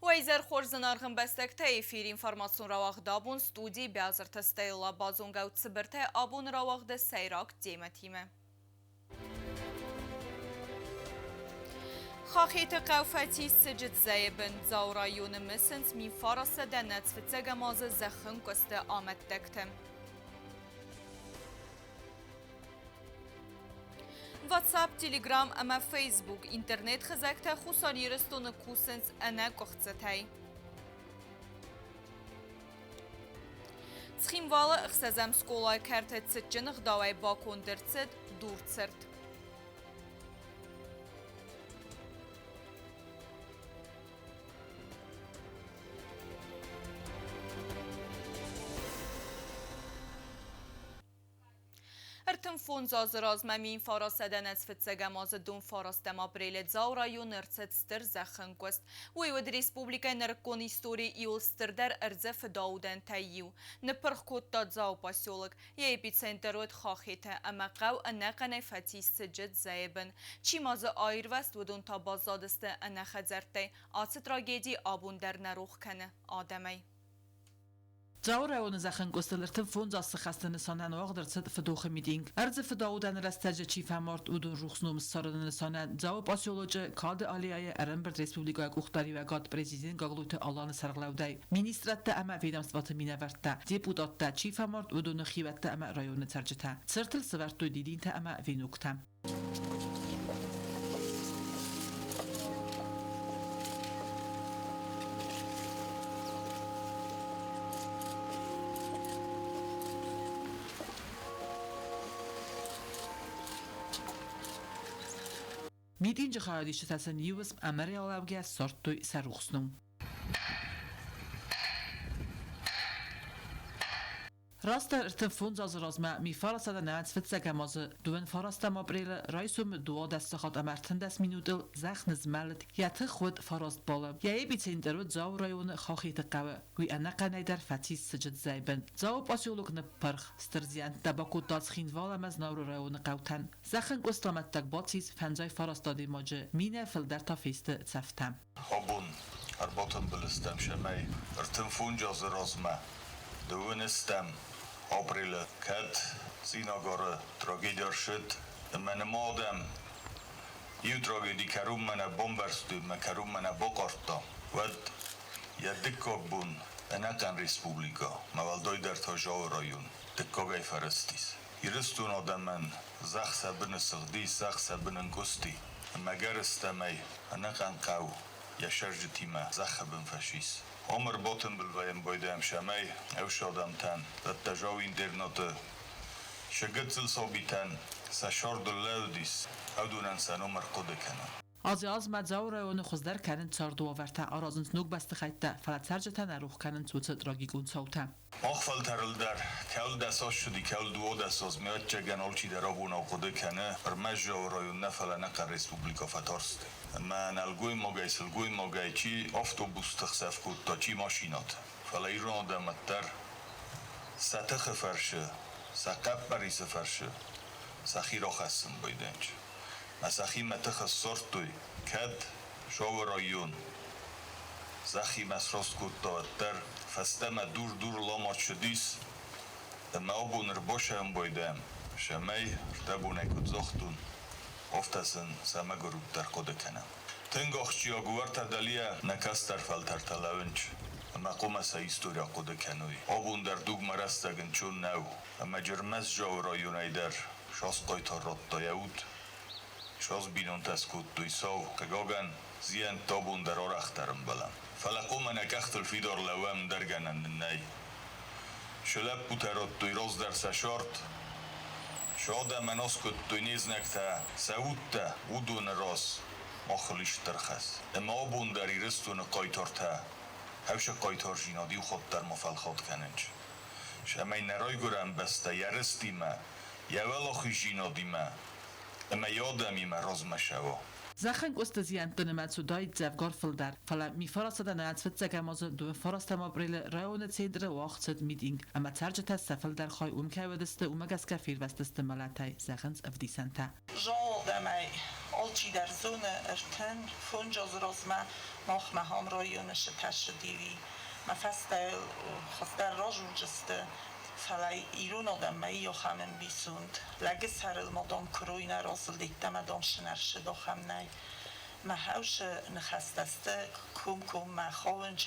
Уӕ изӕр хорз, зынаргъ ӕмбӕстӕгтӕ! Эфиры информацион рауагъд абон студийы Биазырты Стелла базонгӕ ут цыбыртӕй абоны рауагъды сӕйраг темӕтимӕ. Хахеты хъӕу фӕцис сыджытзӕйы бын. Дзауы районы мысынц 1900 нӕцфыццӕгӕм азы зӕххынкъуысты амӕттӕгты. WhatsApp, Telegram ӕмӕ Facebook интернет-хызӕгтӕ Хуссар Ирыстоны кусынц ӕнӕ къуыхцытӕй. Цхинвалы ӕхсӕзӕм скъолайы кӕрты цытджын ӕгъдауӕй баконд ӕрцыд дурцырт. 35 азы размӕ 1905 азы дон фарастӕм апрелы Дзауы районы ӕрцыд стыр зӕххӕнкъуыст. Уый уыд республикӕйы нырыккон историйы иуыл стырдӕр ӕрдзы фыдаудӕнтӕй иу. Ныппырх кодта Дзауы поселок. Йӕ эпицентр уыд Хахетӕ ӕмӕ хъӕу ӕнӕхъӕнӕй фӕцис сыджыт зӕйы бын. Чи ма дзы аирвӕзт, уыдон та баззадысты ӕнӕ хӕдзӕрттӕй. Ацы трагеди абон дӕр нӕ рох кӕны адӕмӕй. Дзауы районы зӕххӕнкъуыстыл 35 азы хӕсты нысанӕн уагъд ӕрцыд фыдохы митинг. Ӕрдзы фыдаудӕны рӕстӕджы чи фӕмард, уыдон рухс ном ссарыны нысанӕн Дзауы поселочы Кады аллеяйы ӕрӕмбырд республикӕйы къухдариуӕгад президент Гаглойты Аланы сӕргълӕудӕй, министрадтӕ ӕмӕ ведомствоты минӕвӕрттӕ, депутаттӕ, чи фӕмард, уыдоны хиуӕттӕ ӕмӕ районы цӕрджытӕ. Цыртыл сӕвӕрдтой дидинтӕ ӕмӕ веноктӕ. Митинджы хайадисджытӕ сын иу уысм ӕмӕ ссардтой сӕ рухс ном. Растдӕр 35 азы размӕ мифарасады нӕуӕдз фыццӕгӕм азы дыууын фарастӕм апрелы райсомы 12 сахат ӕмӕ 13 минутыл зӕхх нызмӕлыд, йӕ тых уыд фараст баллы. Йӕ эпицентр уыд Дзауы районы Хохиты хъӕуы. Уый ӕнӕхъӕнӕй дӕр фӕцис сыджытзӕй бын. Дзауы поселок ныппырх, стыр зиӕнттӕ бакодта Цхинвал ӕмӕ Знауыры районы хъӕутӕн. Зӕххӕнкъуыст амӕттаг бацис фӕндзай фараст адӕймаджы, минӕ фылдӕр та фесты цӕфтӕ. Абон ӕрбатымбыл стӕм цӕмӕй 35 азы размӕ дыууын стӕм апрелы кӕд Цъинагары трагеди ӕрцыд ӕмӕ нымадӕм иу трагеди кӕронмӕ нӕ бамбӕрстой ӕмӕ кӕронмӕ нӕ бахъардта, уӕд йӕ дыккаг бон ӕнӕхъӕн республикӕ, мӕ уӕлдайдӕр та Зауы район, дыккагӕй фӕрыстис. Ирыстон адӕмӕн зӕхх сӕ быны сыгъди, зӕхх сӕ быны нкъуысти, ӕмӕ ӕгӕрыстӕмӕй ӕнӕхъӕн хъӕу йӕ сӕрджытимӕ зӕххы бын фӕцис. Ам ӕрбатымбыл вӕййӕм байдайӕм цӕмӕй ӕфсадӕнтӕн, дӕттӕзау интернаты сӕ гыццыл сабитӕн сӕ сӕрдыл лӕудис, уыдонӕн сӕ ном ӕрхъуыды кӕнын. Азы азмӕ Дзауы районы хуыздӕр кӕнынц цардуавӕртӕ, аразынц ног бӕстыхӕйттӕ, фӕлӕ цӕрджытӕ нӕ рох кӕнынц уыцы трагикон цаутӕ. Мах фӕлтӕрыл дӕр, кӕуыл дӕс аз цыди, кӕуыл 12 аз, ӕвӕццӕгӕн, алчидӕр абонау хъуыды кӕны, ӕрмӕст Дзауы район нӕ, фӕлӕ ӕнӕхъӕн республикӕ фӕтарст. Ӕмӕ нӕлгоймагӕй, сылгоймагӕй чи автобусты хсӕв кодта, чи машинӕты. Фӕлӕ ирон адӕм уӕддӕр сӕ тыхы фӕрцы, сӕ хъӕппӕрисы фӕрцы сӕхи рахӕссын байдайынц. Мӕ сӕхимӕ тыхы ссардтой, кӕд Дзауы район зӕххимӕ сраст кодта, уӕддӕр фӕстӕмӕ дур-дур ламад цыдис, ӕмӕ абон ӕрбасӕм байдайӕм, цӕмӕй, рдӕбонӕй куыд загътон, афтӕ сын сӕ мӕгуыр уд дӕр хъуыды кӕнӕм. Тынг ахсджиаг у ӕртӕ дӕлийӕ нӕ кӕстӕр фӕлтӕртӕ лӕууынц ӕмӕ хъуамӕ сӕ истори ахъуыды кӕной. Абон дӕр дугмӕ рӕстӕг ӕнцон нӕу, ӕмӕ Джермӕззауы районӕй дӕр сасхъайтар радта йӕ уд. Сас бинонтӕ скодтой сау, хъыгагӕн, зиӕнттӕ абон дӕр арӕхдӕр ӕмбӕлӕм. Фӕлӕ хъуамӕ нӕ къӕхтыл фидар лӕууӕм, ӕндӕр гӕнӕн нын нӕй. Сӕ лӕппутӕ радтой раздӕр сӕ сарт, сӕ адӕмӕн аскодтой не знӕгтӕ сӕ удтӕ, уыдоны раз махыл ис стыр хӕс. Ӕмӕ абон дӕр Ирыстоны хъайтартӕ хӕфсы хъайтардзинад иу хатт дӕр ма фӕлхатт кӕнынц. Цӕмӕй нӕ райгуырӕн бӕстӕ йӕ рыстимӕ, йӕ уӕлахиздзинадимӕ ӕмӕ йӕ адӕмимӕ размӕ цӕуа. Зӕххӕнкъуысты зиӕнтты нымӕц уыдаид дзӕвгар фылдӕр, фӕлӕ мифарасадӕн фыццӕгӕм азы дыууӕ апрелы районы центры уагъд цыд митинг, ӕмӕ цӕрджытӕ сӕ фылдӕр хай уым кӕй уыдысты, уымӕ гӕсгӕ фервӕзтысты мӕлӕтӕй, зӕгъынц ӕвдисӕнтӕ. Зал адӕмӕй. Алчидӕр зоны, 35 азы размӕ махмӕ ахӕм районы сытӕссыди, уый. Мӕ фӕстӕ хуыздӕр разулджысты, фӕлӕ ирон адӕммӕ и ахӕм ӕмбисонд: лӕгы сӕрыл ма, дам, куырой нӕ разылд, йеддӕмӕ, дам, сынӕрсыд ахӕм нӕй. Мӕ хӕусы ныхӕстӕ сты комкоммӕ хауынц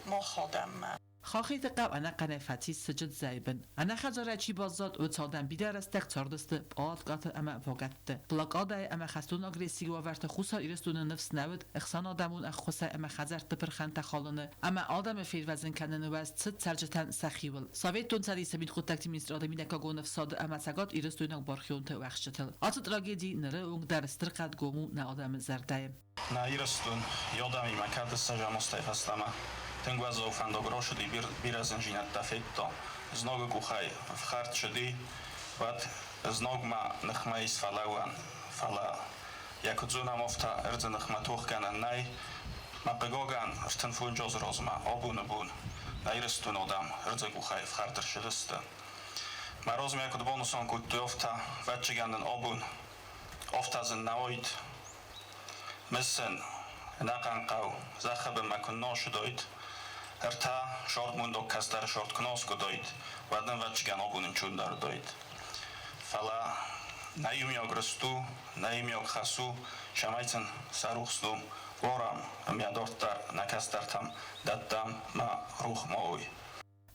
мах адӕммӕ. Хохиты хъӕу ӕнӕхъӕнӕй фӕцис сыджыт зӕйы бын. Ӕнӕ хӕдзарӕй чи баззад, уыцы адӕм бирӕ рӕстӕг цардысты пъалаткӕты ӕмӕ вагӕтты. Блокадӕйы ӕмӕ хӕстон агрессийы уавӕрты Хуссар Ирыстоны ныфс нӕ уыд ӕхсӕнадӕмон ӕххуысӕй ӕмӕ хӕдзӕртты пырхӕнтӕ халыны ӕмӕ адӕмы фервӕзын кӕныны уӕз цыд цӕрджытӕн сӕхиуыл. Советон Цӕдисы мидхъуыддӕгты министрады мидӕггагон ӕфсады ӕмӕ Цӕгат Ирыстойнаг бархионты уӕхсчытыл. Ацы трагеди ныры онг дӕр стыр хъӕдгом у нӕ адӕмы зӕрдӕйы. Нӕ Ирыстон адӕмимӕ кӕд ссӕдзӕм фӕстӕмӕ тынг уӕззау фӕндаг рацыди, бирӕ зындзинӕдтӕ федта. Знагы къухӕй ӕфхӕрд цыди, уӕд знагмӕ ныхмӕ ис фӕлӕууӕн, фӕлӕ йӕ куыд зонӕм, афтӕ ӕрдзы ныхмӕ тохгӕнӕн нӕй. Мӕ хъыгагӕн, 35 азы размӕ абоны бон нӕ Ирыстоны адӕм ӕрдзы къухӕй ӕфхӕрд ӕрцыдысты. Мӕ размӕ куыд банысан кодтой, афтӕ, ӕвӕццӕгӕн нын абон афтӕ зын нӕ уаид. Мысын, ӕнӕхъӕн хъӕу зӕххы бынмӕ куы нӕ ссыдаид, ӕртӕ сӕрдмондаг кӕстӕры сӕрд куы нӕ аскъуыдаид, уӕд нын ӕвӕццӕгӕн абон ӕнцондӕр уыдаид. Фӕлӕ нӕ иумиаг рыст у, нӕ иумиаг хӕс у, цӕмӕй сын сӕ рухс ном уарӕм ӕмӕ дарддӕр нӕ кӕстӕртӕм дӕттӕм мӕ рух ма уой.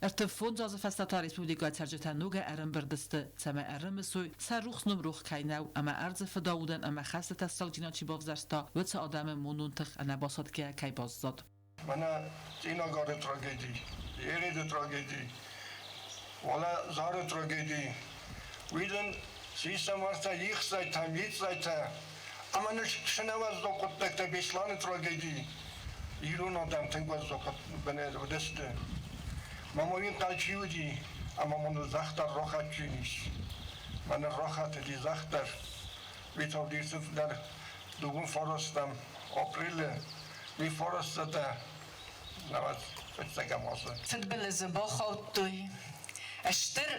35 азы фӕстӕ та республикӕйы цӕрджытӕ ногӕй ӕрӕмбырд сты, цӕмӕй ӕрымысой, сӕ рухс ном рох кӕй нӕу ӕмӕ ӕрдзы фыдаудӕн ӕмӕ хӕсты тӕссагдзинад чи бавзӕрста, уыцы адӕмы монон тых ӕнӕбасӕтгӕйӕ кӕй баззад. Мӕнӕ Цъинагары трагеди, Ереды трагеди, уӕлӕ Зары трагеди. Уый дын систӕмартӕ, ихсайтӕ, митсайтӕ ӕмӕ ныр сынӕуӕззау хъуыддӕгтӕ Беслӕны трагеди. Ирон адӕм тынг уӕззау уыдысты. Мӕ уый ӕнхъӕл чи уыди, ӕмӕ мын зӕхх дӕр рахатджын ис. Мӕнӕ рахатыди зӕхх дӕр. Витовдицы дӕр дыууын фарӕстӕм апрелы уый фарастатӕ науӕд фыццӕгӕм азы. Фыдбылызы бахаудтой, стыр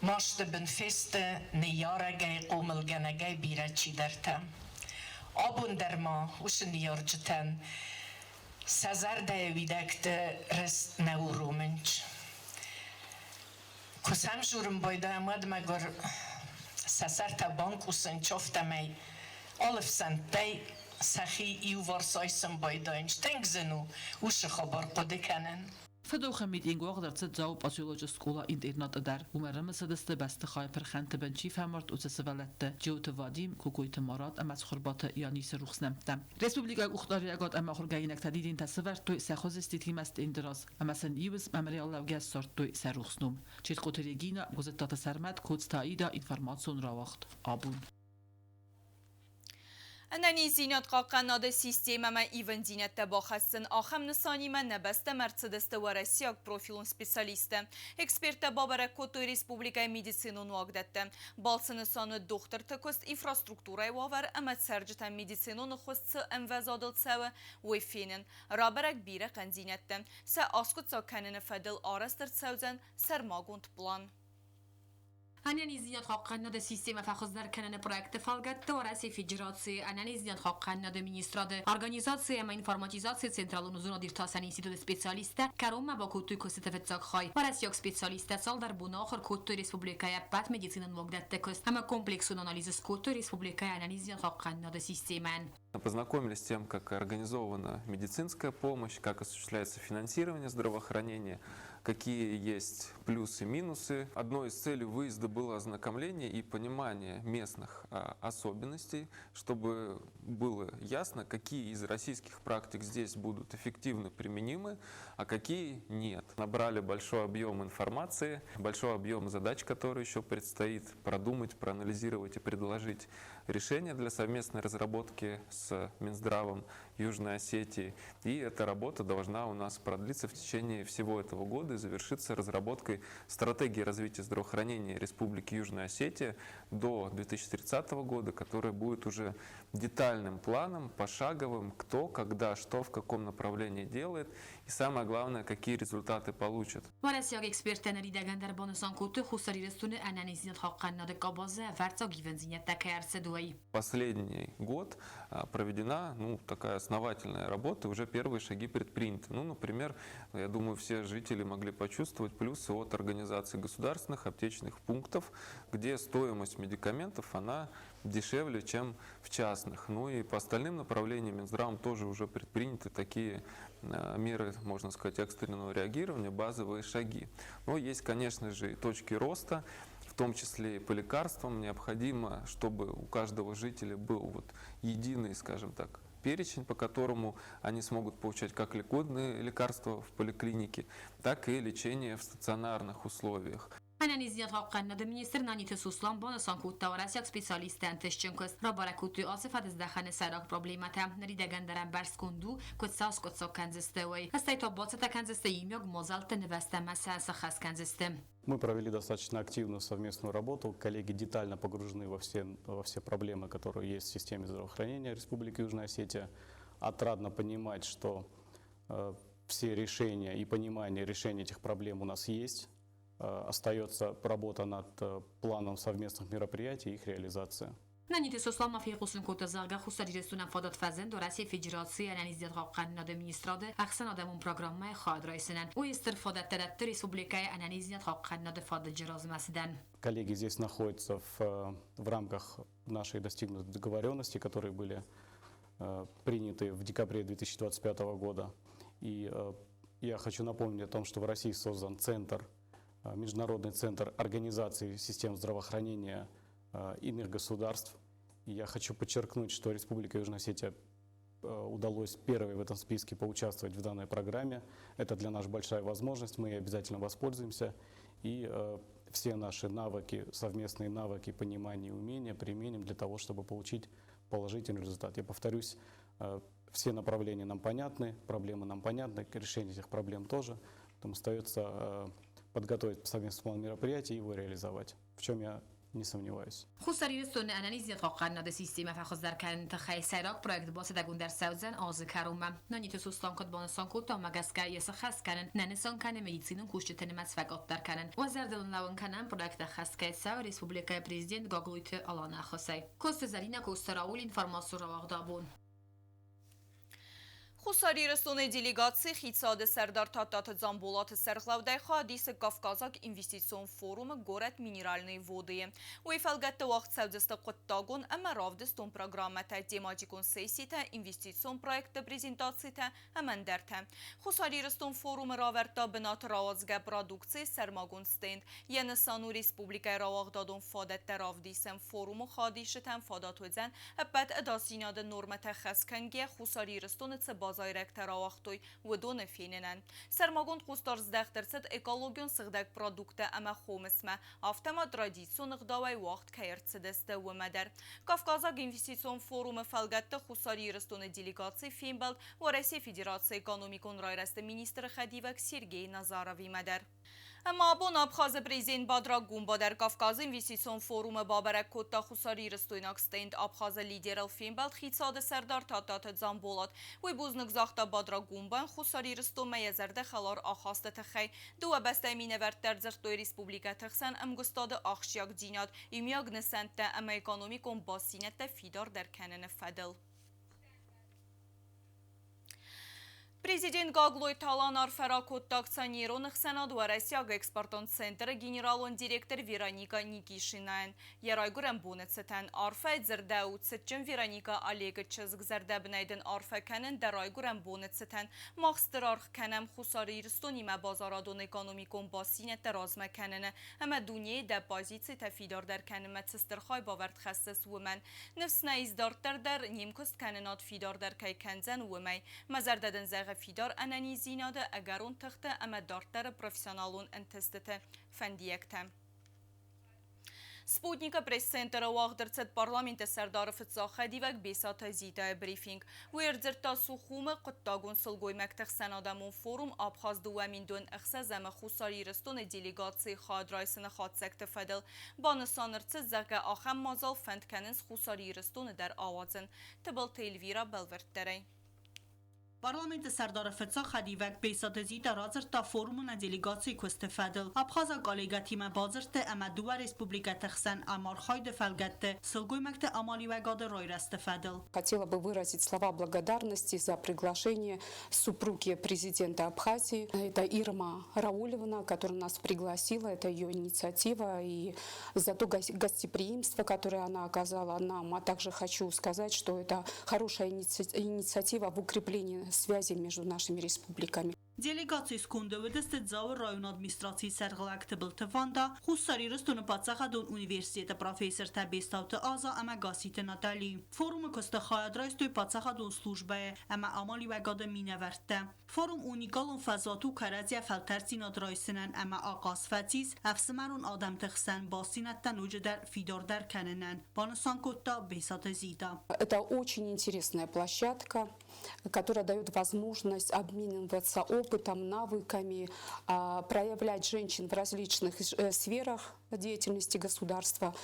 масты бын фесты ныййарӕгӕй, хъомылгӕнӕгӕй бирӕ чидӕртӕ. Абон дӕр ма уыцы ныййарджытӕн сӕ зӕрдӕйы уидӕгты рыст нӕ уромынц. Куы сӕм дзурын байдайӕм, уӕд мӕгуыр сӕ сӕртӕ банкъусынц, афтӕмӕй алыфсӕнттӕй сӕхи иуварс айсын байдайынц. Тынг зын у уыцы хабар хъуыды кӕнын. Фыдохы митинг уагъд ӕрцыд Дзауы поселочы скъола-интернаты дӕр. Уым ӕрымысыдысты бӕстыхайы пырхӕнты бын чи фӕмард, уыцы сывӕллӕтты Джиоты Вадим, Кокойты Марат ӕмӕ Цхуырбаты Янисы рухс нӕмттӕ. Республикӕйы къухдариуӕгад ӕмӕ ахуыргӕнинӕгтӕ дидинтӕ сӕвӕрдтой сӕ хуызиститимӕ стенды раз ӕмӕ сын иу мемориал лӕугӕ ссардтой сӕ рухс ном. Четкъоты Регина, Гуызыттаты Сӕрмӕт, Коцты Аида, информацион рауагъд. Абон. Ӕнӕниздзинад хъахъхъӕнады системӕмӕ ивындзинӕдтӕ бахӕссын ахӕм нысанимӕ нӕ бӕстӕмӕ ӕрцыдысты уӕрӕсейаг профилон специалисттӕ. Эксперттӕ бабӕрӕг кодтой республикӕйы медицинон уагдӕттӕ. Балцы нысан уыд дохтырты куыст, инфраструктурӕйы уавӕр ӕмӕ цӕрджытӕн медицинон ӕххуыс цы ӕмвӕзадыл цӕуы, уый фенын. Рабӕрӕг бирӕ хъӕндзинӕдтӕ. Сӕ аскъуыддзаг кӕныны фӕдыл арӕзт ӕрцӕудзӕн сӕрмагонд план. Ӕнӕниздзинад хъахъхъӕнынады системӕ фӕхуыздӕр кӕныны проекты фӕлгӕтты Уӕрӕсейы Федерацийы ӕнӕниздзинад хъахъхъӕнынады министрады организаци ӕмӕ информатизацийы централон зонад-иртасӕн институты специалисттӕ кӕронмӕ бакодтой куыстыты фыццаг хай. Уӕрӕсейаг специалисттӕ цалдӕр боны ахуыр кодтой республикӕйы ӕппӕт медицинон уагдӕтты куыст ӕмӕ комплексон анализ скодтой республикӕйы ӕнӕниздзинад хъахъхъӕнынады системӕйӕн. Познакомились с тем, как организована медицинская помощь, как осуществляется финансирование здравоохранения, какие есть плюсы и минусы. Одной из целей выезда было ознакомление и понимание местных особенностей, чтобы было ясно, какие из российских практик здесь будут эффективно применимы, а какие нет. Набрали большой объем информации, большой объем задач, которые еще предстоит продумать, проанализировать и предложить решения для совместной разработки с Минздравом. Южной Осетии. И эта работа должна у нас продлиться в течение всего этого года и завершиться разработкой стратегии развития здравоохранения Республики Южная Осетия до 2030 года, которая будет уже детальным планом, пошаговым, кто, когда, что, в каком направлении делает и самое главное, какие результаты получит. Уӕрӕсейаг эксперттӕ ныридӕгӕн дӕр банысан кодтой, Хуссар Ирыстоны ӕнӕниздзинад хъахъхъӕнынады къабазы ӕвӕрццаг ивындзинӕдтӕ кӕй ӕрцыд, уый. Последний год проведена, ну, такая основательная работа, уже первые шаги предприняты. Ну, например, я думаю, все жители могли почувствовать плюсы от организации государственных аптечных пунктов, где стоимость медикаментов, она дешевле, чем в частных. Ну и по остальным направлениям Минздравом тоже уже предприняты такие меры, можно сказать, экстренного реагирования, базовые шаги. Но есть, конечно же, и точки роста, в том числе и по лекарствам. Необходимо, чтобы у каждого жителя был вот единый, скажем так, перечень, по которому они смогут получать как льготные лекарства в поликлинике, так и лечение в стационарных условиях. Ӕнӕниздзинад хъахъхъӕнынады министр Наниты Сослан банысан кодта, уӕрӕсейаг специалисттӕ ӕнтыстджын куыст рабӕрӕг кодтой ацы фӕдыздӕхӕны сӕйраг проблемӕтӕ. Ныридӕгӕн дӕр ӕмбӕрстгонд у, куыд сӕ аскъуыддзаг кӕндзысты, уый. Стӕй та бацӕттӕ кӕндзысты иумиаг мадзӕлтты нывӕзт ӕмӕ сӕ сӕххӕст кӕндзысты. Мы провели достаточно активную совместную работу. Коллеги детально погружены во все проблемы, которые есть в системе здравоохранения Республики Южная Осетия. Отрадно понимать, что все решения и понимание решения этих проблем у нас есть. Остается работа над планом совместных мероприятий и их реализация. Наниты Сослан ма фехъусын кодта, зӕгъгӕ, Хуссар Ирыстонӕн фадат фӕзынд Уӕрӕсейы Федерацийы ӕнӕниздзинад хъахъхъӕнынады министрады ӕхсӕнадӕмон программӕйы хайад райсынӕн. Уый стыр фадӕттӕ дӕтты республикӕйы ӕнӕниздзинад хъахъхъӕнынады фадыджы размӕцыдӕн. Коллеги здесь находятся в рамках нашей достигнутой договоренности, которые были приняты в декабре 2025 года. И я хочу напомнить о том, что в России создан центр, Международный центр организации систем здравоохранения иных государств. И я хочу подчеркнуть, что Республика Южная Осетия удалось первой в этом списке поучаствовать в данной программе. Это для нас большая возможность, мы ей обязательно воспользуемся. И все наши навыки, совместные навыки, понимание и умения применим для того, чтобы получить положительный результат. Я повторюсь, все направления нам понятны, проблемы нам понятны, решение этих проблем тоже. Потом остается подготовить совместный план мероприятий и его реализовать, в чем я не сомневаюсь. Хуссар Ирыстоны ӕнӕниздзинад хъахъхъӕнынады системӕ фӕхуыздӕр кӕныны тыххӕй сӕйраг проект бацӕттӕгонд ӕрцӕудзӕн азы кӕронмӕ. Наниты Сослан куыд банысан кодта, уымӕ гӕсгӕ йӕ сӕххӕст кӕнын нӕ нысан кӕны медицинон кусджыты нымӕц фӕкъаддӕр кӕнын. Уӕ зӕрдыл ын лӕууын кӕнӕм, проект ӕххӕст кӕй цӕуы республикӕйы президент Гаглойты Аланы ӕххуысӕй. Коцты Зӕринӕ, Коцты Рауль, информацион рауагъд Абон. Хуссар Ирыстоны делегаци хицауады сӕрдар Тадтаты Дзамболаты сӕргълӕудӕй хайад исы Кавказаг инвестицион форумы горӕт Минеральные Водыйы. Уый фӕлгӕтты уагъд цӕудзысты хъуыддагон ӕмӕ равдыстон программӕтӕ, тематикон сесситӕ, инвестицион проектты презентацитӕ ӕмӕ ӕндӕртӕ. Хуссар Ирыстон форумы равӕрдта бынаты рауадзгӕ продукцийы сӕрмагонд стенд. Йӕ нысан у республикӕйы рауагъдадон фадӕттӕ равдисын. Форумы хайадисджытӕн фадат уыдзӕн ӕппӕт ӕдасдзинады нормӕтӕ хӕс кӕнгӕйӕ Хуссар Ирыстоны цы базайрӕгтӕ рауагътой, уыдоны фенынӕн. Сӕрмагонд хъусдард здӕхт ӕрцыд экологион сыгъдӕг продукттӕ ӕмӕ хомысмӕ, афтӕ ма традицион ӕгъдауӕй уагъд кӕй ӕрцыдысты, уымӕ дӕр. Кавказаг инвестицион форумы фӕлгӕтты Хуссар Ирыстоны делегаци фембӕлд Уӕрӕсейы Федерацийы экономикон райрӕзты министры хӕдивӕг Сергей Назаровимӕ дӕр. Ӕмӕ абон Абхазы президент Бадра Гунба дӕр Кавказы инвестицион форумы бабӕрӕг кодта хуссарирыстойнаг стенд. Абхазы лидерыл фембӕлд хицауады сӕрдар Тадтаты Дзамболат. Уый бузныг загъта Бадра Гунбӕн Хуссар Ирыстонмӕ йӕ зӕрдӕхӕлар ахасты тыххӕй. Дыууӕ бӕстӕйы минӕвӕрттӕ ӕрдзырдтой республикӕты хсӕн ӕмгуыстады ахсджиагдзинад, иумиаг нысӕнттӕ ӕмӕ экономикон бастдзинӕдтӕ фидардӕр кӕныны фӕдыл. Президент Гаглойты Алан арфӕ ракодта акционерон ӕхсӕнад Уӕрӕсейаг экспортон центры генералон директор Вероника Никишинайӕн йӕ райгуырӕн боны цытӕн. Арфӕйы дзырдӕуы: Цытджын Вероника Олегы чызг, зӕрдӕбынӕй дын арфӕ кӕнын дӕ райгуырӕн боны цытӕн. Мах стыр аргъ кӕнӕм Хуссар Ирыстонимӕ базарадон-экономикон бастдзинӕдтӕ размӕ кӕныны ӕмӕ дунейы дӕ позицитӕ фидардӕр кӕнынмӕ цы стыр хайбавӕрд хӕссыс, уымӕн. Ныфс нӕ ис, дарддӕр дӕр не мкуысткӕнынад фидардӕр кӕй кӕндзӕн, уымӕй. Мӕ зӕрдӕ дын зӕгъы фидар ӕнӕниздзинады, ӕгӕрон тыхты ӕмӕ дарддӕры профессионалон ӕнтыстыты фӕндиӕгтӕ. Спутник-ы пресс-центры уагъд ӕрцыд парламенты сӕрдары фыццаг хӕдивӕг Бесаты Зитайы брифинг. Уый ӕрдзырдта Сухумы хъуыддагон сылгоймӕгты ӕхсӕнадӕмон форум Абхаз 2006 ӕмӕ Хуссар Ирыстоны делегацийы хайад райсыны хатдзӕгты фӕдыл. Банысан ӕрцыд, зӕгъгӕ, ахӕм мадзал фӕнд кӕнынц Хуссар Ирыстоны дӕр ауадзын. Тыбылты Эльвира бӕлвырддӕрӕй. Парламенты сӕрдары фыццаг хӕдивӕг Бесаты Зита радзырдта форумы нӕ делегацийы куысты фӕдыл. Абхазаг коллегӕтимӕ бадзырдты ӕмӕ дыууӕ республикӕты хсӕн ӕмархайды фӕлгӕтты сылгоймӕгты амалиуӕгады райрӕзты фӕдыл. Хотела бы выразить слова благодарности за приглашение супруги президента Абхазии. Это Ирма Раулевна, которая нас пригласила, это ее инициатива и за то гостеприимство, которое она оказала нам. А также хочу сказать, что это хорошая инициатива в укреплении связи между нашими республиками. Делегацийы сконды уыдысты Дзауы районы администрацийы сӕргълӕг Тыбылты Ванда, Хуссар Ирыстоны паддзахадон университеты профессортӕ Бестауты Аза ӕмӕ Гасситы Натали. Форумы куысты хайад райстой паддзахадон службӕйы ӕмӕ амалиуӕгады минӕвӕрттӕ. Форум уникалон фӕзуат у кӕрӕдзийӕ фӕлтӕрддзинад райсынӕн ӕмӕ ахъаз фӕцис ӕфсымӕрон адӕмты хсӕн бастдзинӕдтӕ ноджыдӕр фидардӕр кӕнынӕн, банысан кодта Бесаты Зита. Это очень интересная площадка, которая дает возможность обмениваться опытом, навыками, проявлять женщин в различных сферах деятельности государства,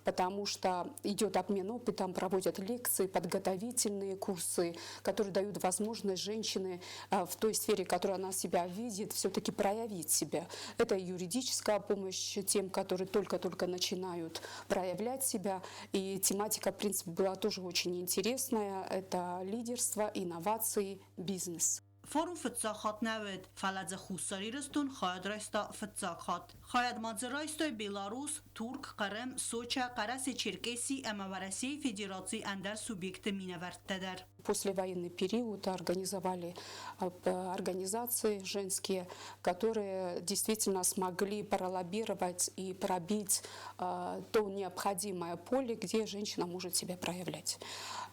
потому что идет обмен опытом, проводят лекции, подготовительные курсы, которые дают возможность женщины в той сфере, которую она себя видит, все-таки проявить себя. Это юридическая помощь тем, которые только-только начинают проявлять себя. И тематика, в принципе, была тоже очень интересная. Это лидерство, инновации, бизнес. Форум фыццаг хатт нӕ уыд, фӕлӕ дзы Хуссар Ирыстон хайад райста фыццаг хатт. Хайад ма дзы райстой Беларус, Турк, Хъырым, Сочӕ, Хъӕрӕсе-Черкеси ӕмӕ Уӕрӕсейы Федерацийы ӕндӕр субъектты минӕвӕрттӕ дӕр. Послевоенный период организовали организации женские, которые действительно смогли пролоббировать и пробить то необходимое поле, где женщина может себя проявлять.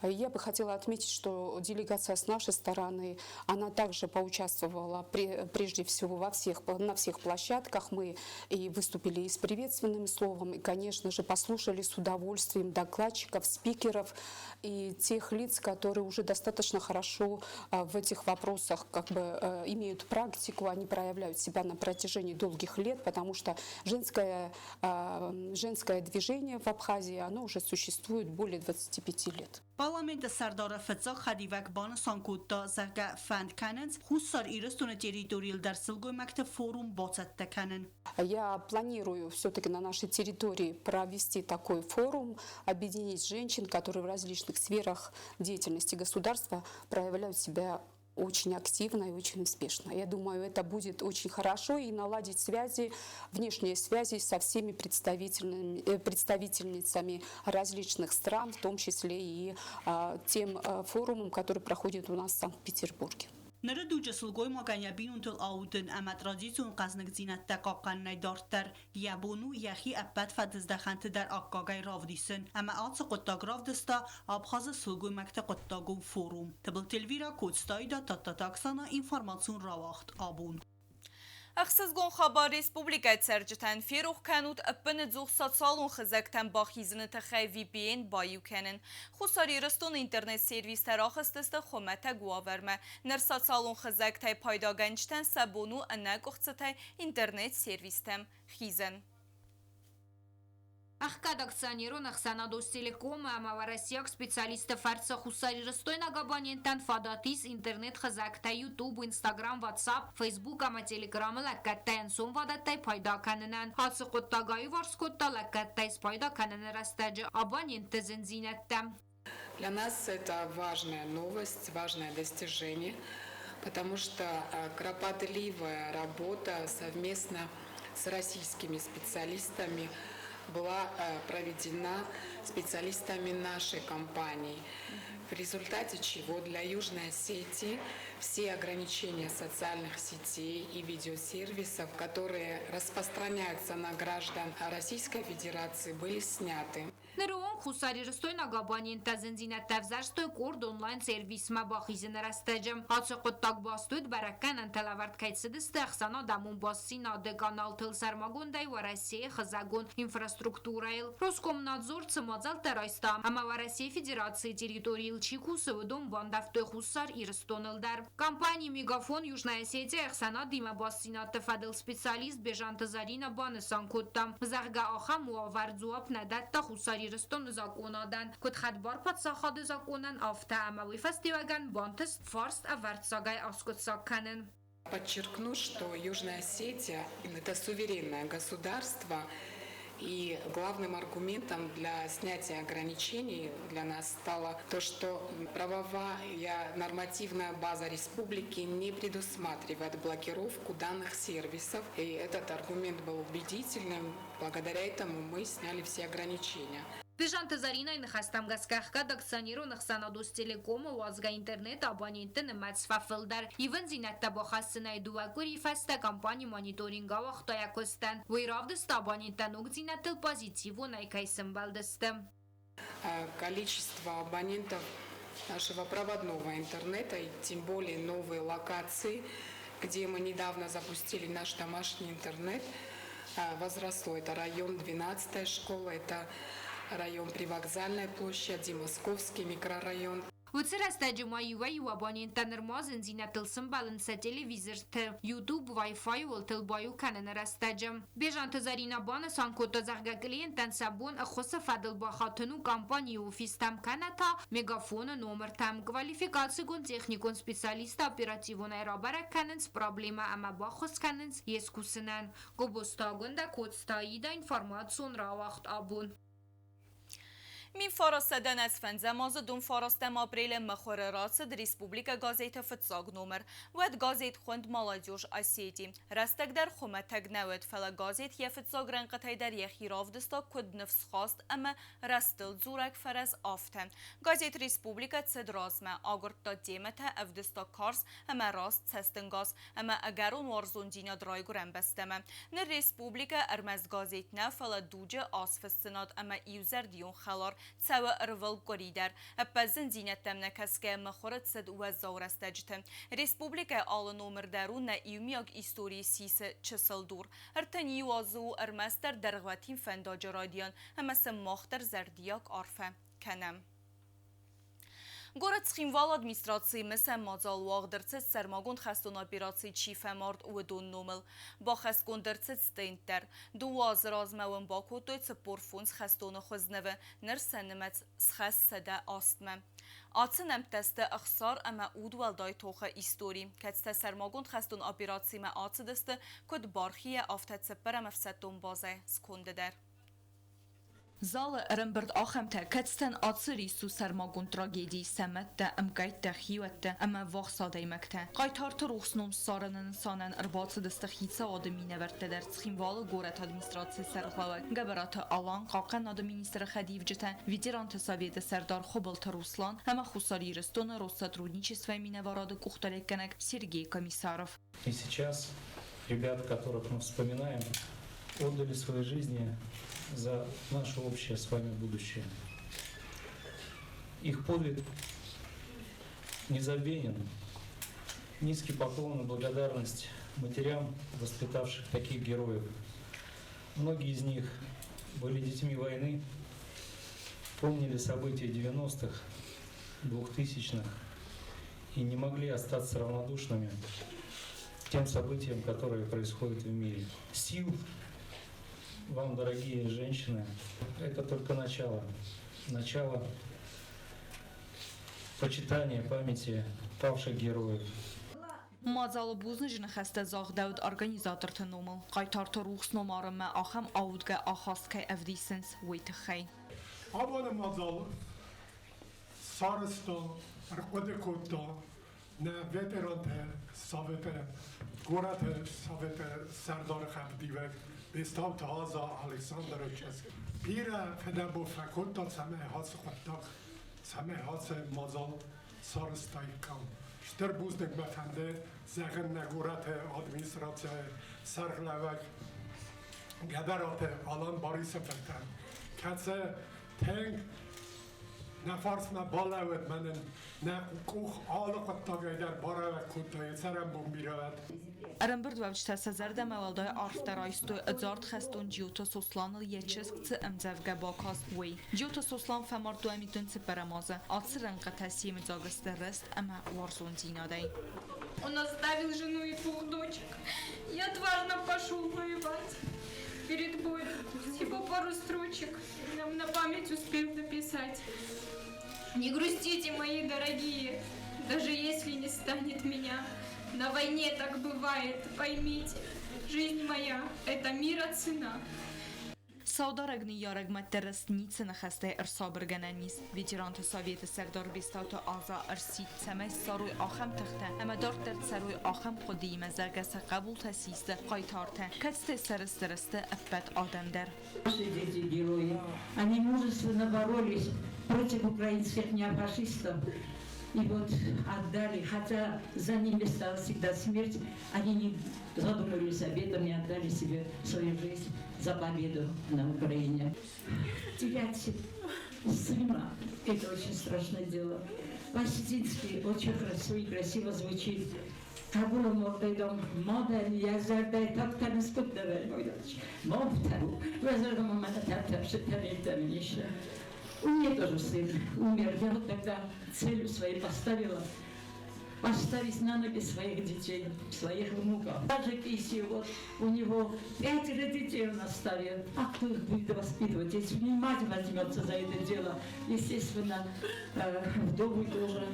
Я бы хотела отметить, что делегация с нашей стороны, она также поучаствовала прежде всего на всех площадках. Мы и выступили и с приветственным словом, и, конечно же, послушали с удовольствием докладчиков, спикеров и тех лиц, которые уже достаточно хорошо в этих вопросах как бы имеют практику, они проявляют себя на протяжении долгих лет, потому что женское движение в Абхазии, оно уже существует более 25 лет. Парламенты сӕрдары фыццаг хӕдивӕг банысан кодта, зӕгъгӕ, фӕнд кӕнынц Хуссар Ирыстоны территорийыл дӕр сылгоймӕгты форум бацӕттӕ кӕнын. Я планирую все-таки на нашей территории провести такой форум, объединить женщин, которые в различных сферах деятельности государства проявляют себя очень активно и очень успешно. Я думаю, это будет очень хорошо и наладить связи, внешние связи со всеми представительницами различных стран, в том числе и тем форумом, который проходит у нас в Санкт-Петербурге. Ныры дуджы сылгоймагӕн йӕ бинонтыл аудын ӕмӕ традицион хъӕзныгдзинӕдтӕ хъахъхъӕнынӕй дарддӕр йӕ бон у йӕхи ӕппӕт фӕдыздӕхӕнты дӕр аккагӕй равдисын. Ӕмӕ ацы хъуыддаг равдыста Абхазы сылгоймӕгты хъуыддагон форум. Тыбылты Эльвира, Коцты Аида, Тадтаты Оксана, информацион рауагъд Абон. Ӕхсызгон хабар республикӕйы цӕрджытӕн: ферох кӕнут ӕппынӕдзух социалон хызӕгтӕм бахизыны тыххӕй VPN баиу кӕнын. Хуссар Ирыстоны интернет-сервистӕ рахызтысты хуымӕтӕг уавӕрмӕ. Ныр социалон хызӕгтӕй пайдагӕнджытӕн сӕ бон у ӕнӕкъуыхцытӕй интернет-сервистӕм хизын. Ӕхгӕд акционерон ӕхсӕнад Остелеком ӕмӕ уӕрӕсейаг специалистты фӕрцы хуссарирыстойнаг абоненттӕн фадат ис интернет-хызӕгтӕ YouTube, Instagram, WhatsApp, Facebook ӕмӕ Telegram-ы лӕггӕдтӕй ӕнцонвадаттӕй пайда кӕнынӕн. Ацы хъуыддаг аиуварс кодта лӕггӕдтӕй спайда кӕныны рӕстӕджы абонентты зындзинӕдтӕ. Для нас это важная новость, важное достижение, потому что кропотливая работа совместно с российскими специалистами была проведена специалистами нашей компании, в результате чего для Южной Осетии все ограничения социальных сетей и видеосервисов, которые распространяются на граждан Российской Федерации, были сняты. Ныры онг онг хуссарирыстойнаг абоненттӕ зындзинӕдтӕ ӕвзӕрстой къорд онлайн-сервисмӕ бахизыны рӕстӕджы. Ацы хъуыддаг баст уыд, бӕрӕггӕнӕнтӕ лӕвӕрд кӕй цыдысты ӕхсӕнадӕмон бастдзинады каналтыл, сӕрмагондӕй Уӕрӕсейы хызӕгон инфраструктурӕйыл. Роскомнадзор цы мадзӕлттӕ райста ӕмӕ Уӕрӕсейы Федерацийы территорийыл чи кусы, уыдон бандӕвтой Хуссар Ирыстоныл дӕр. Компани «Мегафон» Южная Осетия ӕхсӕнадимӕ бастдзинӕдты фӕдыл специалист Бежанты Заринӕ банысан кодта, зӕгъгӕ, ахӕм уавӕр дзуапп нӕ дӕтта Хуссар Ирыстоны закъонадӕн, куыд хӕдбар паддзахады закъонӕн, афтӕ ӕмӕ уый фӕстиуӕгӕн бантыст фарст ӕвӕрццагӕй аскъуыддзаг кӕнын. Подчеркну, что Южная Осетия – это суверенное государство, и главным аргументом для снятия ограничений для нас стало то, что правовая нормативная база республики не предусматривает блокировку данных сервисов. И этот аргумент был убедительным. Благодаря этому мы сняли все ограничения. Бежанты Заринайы ныхӕстӕм гӕсгӕ ӕхгӕд акционерон ӕхсӕнад Остелеком-ы уадзгӕ интернет абонентты нымӕц фӕфылдӕр. Ивындзинӕдтӕ бахӕссынӕй дыууӕ къуырийы фӕстӕ компани мониторинг ауагъта йӕ куыстӕн. Уый равдыста абоненттӕ ногдзинӕдтыл позитивонӕй кӕй сӕмбӕлдысты. Количество абонентов нашего проводного интернета и тем более новые локации, где мы недавно запустили наш домашний интернет, возросло. Это район 12-я школа, это район Привокзальной площади, Московский микрорайон. Уыцы рӕстӕджы ма иуӕй-иу абоненттӕ нырма зындзинӕдтыл сымбӕлынц сӕ телевизорты, YouTube, Wi-Fi уылтыл баиу кӕныны рӕстӕджы. Бежанты Зӕринӕ банысан кодта, зӕгъгӕ, клиенттӕн сӕ бон ӕххуысы фӕдыл бахатын у компанийы офистӕм кӕнӕ та Мегафоны номыртӕм. Квалификацигонд техникон специалисттӕ оперативонӕй рабӕрӕг кӕнынц проблемӕ ӕмӕ баххуыс кӕнынц йе скусынӕн. Гобозты Агуындӕ, Коцты Аидӕ, информацион рауагъд абон. 1995 азы 29 апрелы мыхуыры рацыд республикӕ газеты фыццаг номыр. Уӕд газет хуынд «Молодежь Осетии». Рӕстӕг дӕр хуымӕтӕг нӕ уыд, фӕлӕ газет йӕ фыццаг рӕнхъытӕй дӕр йӕхи равдыста куыд ныфсхаст ӕмӕ рӕстыл дзурӕг фӕрӕз, афтӕ. Газет «Республикӕ» цыд размӕ, агуырдта темӕтӕ, ӕвдыста карз ӕмӕ раст цӕстӕнгас ӕмӕ ӕгӕрон уарзондзинад райгуырӕн бӕстӕмӕ. Ныр республикӕ ӕрмӕст газет нӕ, фӕлӕ дуджы азфыссынад ӕмӕ иузӕрдион хӕлар цӕуы ӕрвылкъуыри дӕр. Ӕппӕт зындзинӕдтӕм нӕ кӕсгӕ мыхуыры цыд уӕззау рӕстӕджыты. Республикӕйы алы номыр дӕр у нӕ иумиаг историйы сисы чысыл дур. 31 азы у ӕрмӕстдӕр дӕргъвӕтин фӕндаджы райдиан ӕмӕ сын мах дӕр зӕрдиаг арфӕ кӕнӕм. Горӕт Цхинвалы администрацийы мысӕн мадзал уагъд ӕрцыд сӕрмагонд хӕстон операцийы чи фӕмард, уыдон номыл. Бахӕсгонд ӕрцыд стенд дӕр. Дыууӕ азы размӕ уым бакодтой 45 хӕстоны хуызнывы, ныр сӕ нымӕц схӕс 108-мӕ. Ацы нӕмттӕ сты ӕхсар ӕмӕ удуӕлдай тохы истори, кӕцытӕ сӕрмагонд хӕстон операцимӕ ацыдысты куыд бархийӕ, афтӕ цыппӕрӕм ӕфсӕддон базӕйы сконды дӕр. Залы ӕрӕмбырд ахӕмтӕ, кӕцытӕн ацы рис у сӕрмагонд трагеди, сӕ мӕдтӕ, ӕмкъӕйттӕ, хиуӕттӕ ӕмӕ ӕввахс адӕймӕгтӕ. Хъайтарты рухс ном ссарыны нысанӕн ӕрбацыдысты хицауады минӕвӕрттӕ дӕр Цхинвалы горӕты администрацийы сӕргълӕууӕг Гӕбӕраты Алан, хъахъхъӕнады министры хӕдивджытӕ, ветеранты советы сӕрдар Хуыбылты Руслан ӕмӕ Хуссар Ирыстоны Россотрудничествойы минӕварады къухдариуӕггӕнӕг Сергей Комиссаров. И сейчас ребят, которых мы вспоминаем, отдали свои жизни за наше общее с вами будущее. Их подвиг незабвенен. Низкий поклон и благодарность матерям, воспитавших таких героев. Многие из них были детьми войны, помнили события 90-х, 2000-х и не могли остаться равнодушными к тем событиям, которые происходят в мире. Сил вам, дорогие женщины, это только начало. Начало почитания памяти павших героев. Мадзалы бузныджы ныхӕстӕ загъдӕуыд организаторты номыл, хъайтарты рухс ном арынмӕ ахӕм аудгӕ ахаст кӕй ӕвдисынц, уый тыххӕй. Абоны мадзал сарӕзта, ӕрхъуыды кодта нӕ ветеранты советы, горӕты советы сӕрдары хӕдивӕг Бестауты Аза Александры чызг. Бирӕ фыдӕбон фӕкодта, цӕмӕй ацы хъуыддаг, цӕмӕй ацы мадзал сарӕзтаиккам. Стыр бузныг мӕ фӕнды зӕгъын нӕ горӕты администрацийы сӕргълӕууӕг Гӕбӕраты Алан Барисы фыртӕн, кӕцы Тынг нӕ фарсмӕ балӕууыд, мӕнӕн нӕ къух алы хъуыддагӕй дӕр барӕвӕг кодта, йӕ цӕрӕнбон бирӕ уӕд. Ӕрӕмбырдуӕвджытӕ сӕ зӕрдӕмӕ уӕлдай арфдӕр айстой, ӕдзард хӕстон Джиоты Сосланыл йӕ чызг цы ӕмдзӕвгӕ бакаст, уый. Джиоты Сослан фӕмард дуӕмитон цыппӕрӕм азы. Ацы рӕнхъытӕ семыдзаг сты рыст ӕмӕ уарзондзинадӕй. Он оставил жену и двух дочек. Я отважно пошел воевать. Перед боем всего пару строчек нам на память успел написать. Не грустите, мои дорогие, даже если не станет меня. На войне так бывает, поймите, жизнь моя – это мира цена. Саударӕг ныййарӕг мӕдты рыст ницы ныхӕстӕй ӕрсабыргӕнӕн ис. Ветеранты советы сӕрдар Бестауты Аза ӕрсидт, цӕмӕй ссарой ахӕм тыхтӕ ӕмӕ дарддӕр цӕрой ахӕм хъуыдыимӕ, зӕгъгӕ, сӕ хъӕбултӕ систы хъайтартӕ, кӕцытӕй сӕрыстыр сты ӕппӕт адӕм дӕр. Эти герои, они мужественно боролись против украинских неофашистов. И вот отдали, хотя за ними стала всегда смерть, они не задумывались об этом и отдали себе свою жизнь за победу на Украине. Терять сына – это очень страшное дело. По-осетински очень хорошо и красиво звучит. Хъӕбулы мардӕй, дам, мадӕн йӕ зӕрдӕйы тӕгтӕ ныскъуыдтӕ У меня тоже сын умер. Я вот тогда целью своей поставила поставить на ноги своих детей, своих внуков. Даже Киси, вот у него пятеро детей он оставил. А кто их будет воспитывать? Если не мать возьмется за это дело, естественно, вдовы тоже,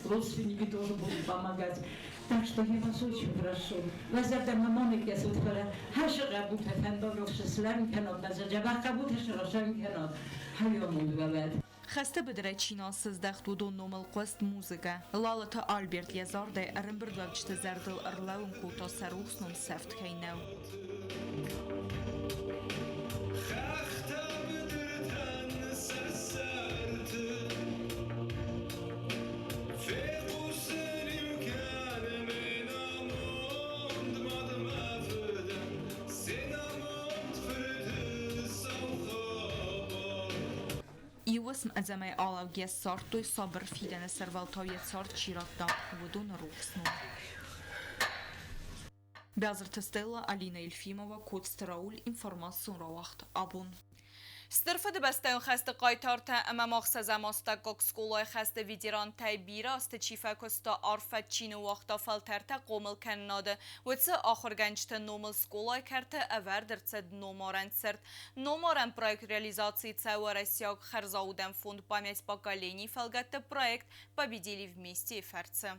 родственники тоже будут помогать. Так что я вас очень прошу. Уӕ зӕрдӕмӕ ма кӕсут, фӕлӕ хӕрзы хъӕбултӕ фӕндаг рухс слӕууын кӕнӕд, нӕ дзӕбӕх хъӕбултӕ срӕсӕн кӕнӕд, хӕйамонд уӕ уӕд. Хӕсты быдырӕй чи нал сыздӕхт, уыдон номыл хъуыст музыкӕ. Лалыты Альберт йӕ зардӕй ӕрӕмбырдуӕвджыты зӕрдыл ӕрлӕууын кодта, сӕ рухс ном сӕфт кӕй нӕу. Хӕхтӕ быдыртӕн сӕр-сӕрты фехъусын-иу кӕны ме намонд мад мӕ фыдӕн, се намонд фырты сау хабар. Иу уысм ӕдзӕмӕй алӕугӕйӕ ссардтой сабыр фидӕны сӕрвӕлтау йӕ цард чи радта, уыдоны рухс ном. Бязырты Стелла, Алина Ельфимова, Коцты Рауль, информацион рауагъд «Абон». Стыр Фыдыбӕстӕйон хӕсты хъайтартӕ ӕмӕ ма ӕхсӕзӕм астӕуккаг скъолайы хӕсты ветерантӕй бирӕ азты чи фӕкуыста, арф фӕд чи ныууагъта фӕлтӕртӕ хъомыл кӕнынады, уыцы ахуыргӕнджыты номыл скъолайы кӕрты ӕвӕрд ӕрцыд номарӕн цырт. Номарӕн проект реализаци цӕуы Уӕрӕсейаг хӕрзаудӕн фонд «Память поколений» фӕлгӕтты проект «Победили вместе» фӕрцы.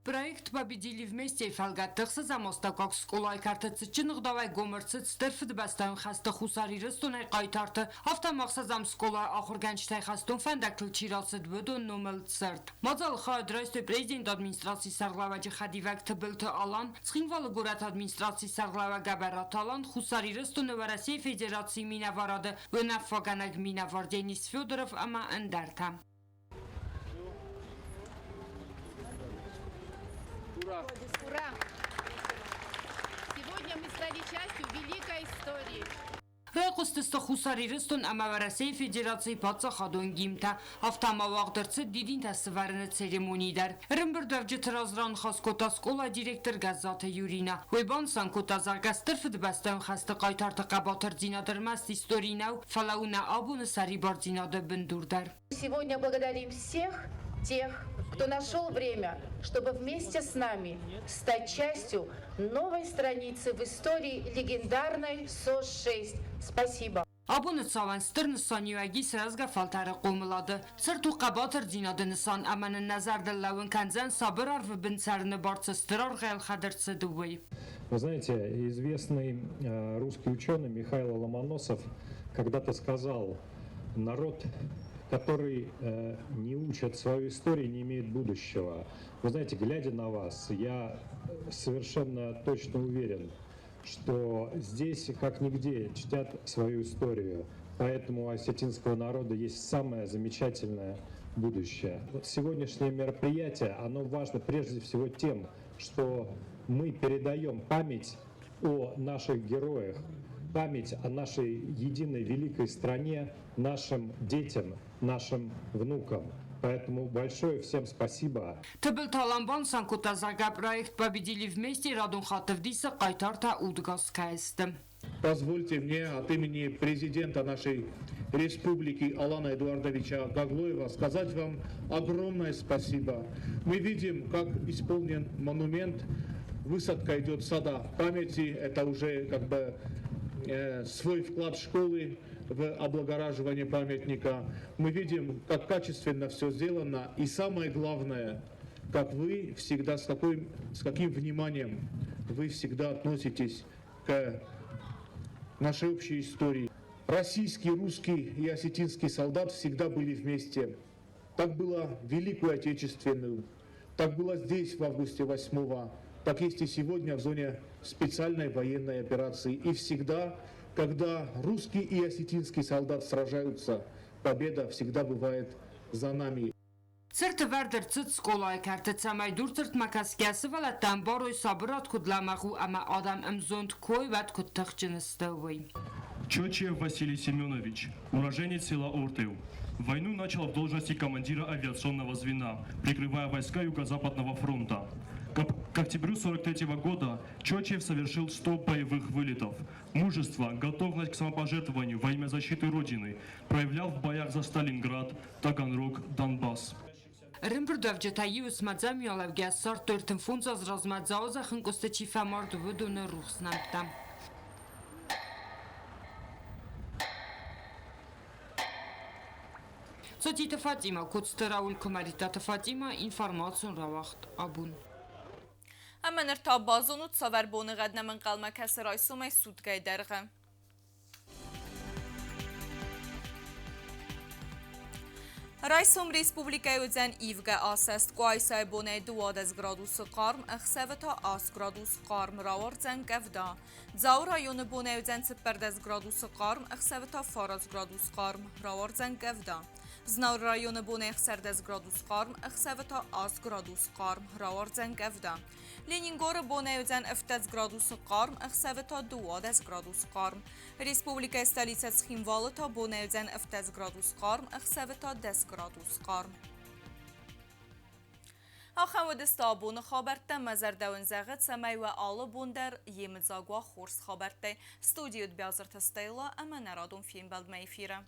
Проект «Победили вместе» фӕлгӕтты ӕхсӕзӕм астӕуккаг скъолайы кӕрты цытджын ӕгъдауӕй гом ӕрцыд Стыр Фыдыбӕстӕйон хӕсты Хуссар Ирыстонӕй хъайтарты, афтӕ ма ӕхсӕзӕм скъолайы ахуыргӕнджытӕй хӕстон фӕндӕгтыл чи рацыд, уыдон номыл цырт. Мадзалы хайад райстой президенты администрацийы сӕргълӕууӕджы хӕдивӕг Тыбылты Алан, Цхинвалы горӕты администрацийы сӕргълӕууӕг Гӕбӕраты Алан, Хуссар Ирыстоны Уӕрӕсейы Федерацийы минӕварады уынаффӕгӕнӕг минӕвар Денис Федоров ӕмӕ ӕндӕртӕ. Ура! Ура! Сегодня мы стали частью великой истории. Райхъуыстысты Хуссар Ирыстон ӕмӕ Уӕрӕсейы Федерацийы паддзахадон гимнтӕ, афтӕ ма уагъд ӕрцыд дидинтӕ сӕвӕрыны церемони дӕр. Ӕрӕмбырдуӕвджыты раз раныхас кодта скъолайы директор Гӕззаты Юрина. Уый банысан кодта, зӕгъгӕ, Стыр Фыдыбӕстӕйон хӕсты хъайтарты хъӕбатырдзинад ӕрмӕст истори нӕу, фӕлӕ у нӕ абоны сӕрибардзинады бындур дӕр. Сегодня благодарим всех тех, кто нашел время, чтобы вместе с нами стать частью новой страницы в истории легендарной СОС-6. Спасибо. Абоны цауӕн стыр нысаниуӕг ис рӕзгӕ фӕлтӕры хъомылады. Цырт у хъӕбатырдзинады нысан ӕмӕ нын нӕ зӕрдыл лӕууын кӕндзӕн сабыр арвы бын цӕрыны бар цы стыр аргъ ӕлхӕд ӕрцыд, уый. Вы знаете, известный русский ученый Михаил Ломоносов когда-то сказал: народ, который не учит свою историю, не имеет будущего. Вы знаете, глядя на вас, я совершенно точно уверен, что здесь, как нигде, чтят свою историю. Поэтому у осетинского народа есть самое замечательное будущее. Вот сегодняшнее мероприятие, оно важно прежде всего тем, что мы передаем память о наших героях. память о нашей единой великой стране нашим детям, нашим внукам. Поэтому большое всем спасибо. Тыбылты Алан банысан кодта, зӕгъгӕ, проект Победили вместе радон хатт ӕвдисы хъайтартӕ удгас кӕй сты. Позвольте мне от имени президента нашей республики Алана Эдуардовича Гаглоева сказать вам огромное спасибо. Мы видим, как исполнен монумент. Высадка идет сада памяти. Это уже как бы свой вклад школы в облагораживание памятника. Мы видим, как качественно все сделано. И самое главное, как вы всегда, с каким вниманием вы всегда относитесь к нашей общей истории. Российский, русский и осетинский солдат всегда были вместе. Так было в Великую Отечественную, так было здесь в августе 8-го, так есть и сегодня в зоне специальной военной операции. И всегда, когда русский и осетинский солдат сражаются, победа всегда бывает за нами. Цырт ӕвӕрд ӕрцыд скъолайы кӕрты, цӕмӕй дурцыртмӕ кӕсгӕ сывӕллӕттӕ ӕмбарой сабырад куыд лӕмӕгъ у ӕмӕ адӕм ӕмзонд кой уӕд куыд тыхджын сты, уый. Чочиев Василий Семенович, уроженец села Ортеу. Войну начал в должности командира авиационного звена, прикрывая войска Юго-Западного фронта. К октябрю 1943 года Чочиев совершил 100 боевых вылетов. Мужество, готовность к самопожертвованию во имя защиты Родины проявлял в боях за Сталинград, Таганрог, Донбасс. Ӕрӕмбырдуӕвджытӕ иу уысммӕ ӕдзӕмуӕлӕвгӕ ссардтой 35 азы размӕ Дзауы зӕххӕнкъуысты чи фӕмард, уыдоны рухс нӕмттӕ. Сотиты Фатимӕ, Коцты Рауль, Куымӕридтаты Фатимӕ, информацион рауагъд Абон. Ӕмӕ ныр та базонут, цавӕр боныгъӕд нӕм ӕнхъӕлмӕ кӕсы райсомӕй суткӕйы дӕргъы. Райсом республикӕйы уыдзӕн ивгӕ асӕст Къуайсайы бонӕй 12 градусы хъарм, ӕхсӕвы та 8 градус хъарм рауардзӕн къӕвда. Дзауы районы бонӕй уыдзӕн 14 градусы хъарм, ӕхсӕвы та 9 градус хъарм, рауардзӕн къӕвда. Знауыр районы бонӕй 16 градус хъарм, ӕхсӕвы та 8 градус хъарм, рауардзӕн къӕвда. Ленингоры бонӕй уыдзӕн 17 градусы хъарм, ӕхсӕвы та 12 градус хъарм. Республикӕйы столицӕ Цхинвалы та бонӕй уыдзӕн 17 градус хъарм, ӕхсӕвы та 10 градус хъарм. Ахӕм уыдысты абоны хабӕрттӕ. Мӕ зӕрдӕ уын зӕгъы, цӕмӕй уӕ алы бон дӕр йемыдзаг уа хорз хабӕрттӕй. Студийы уыд Биазырты Стелла ӕмӕ нӕ радон фембӕлдмӕ эфиры.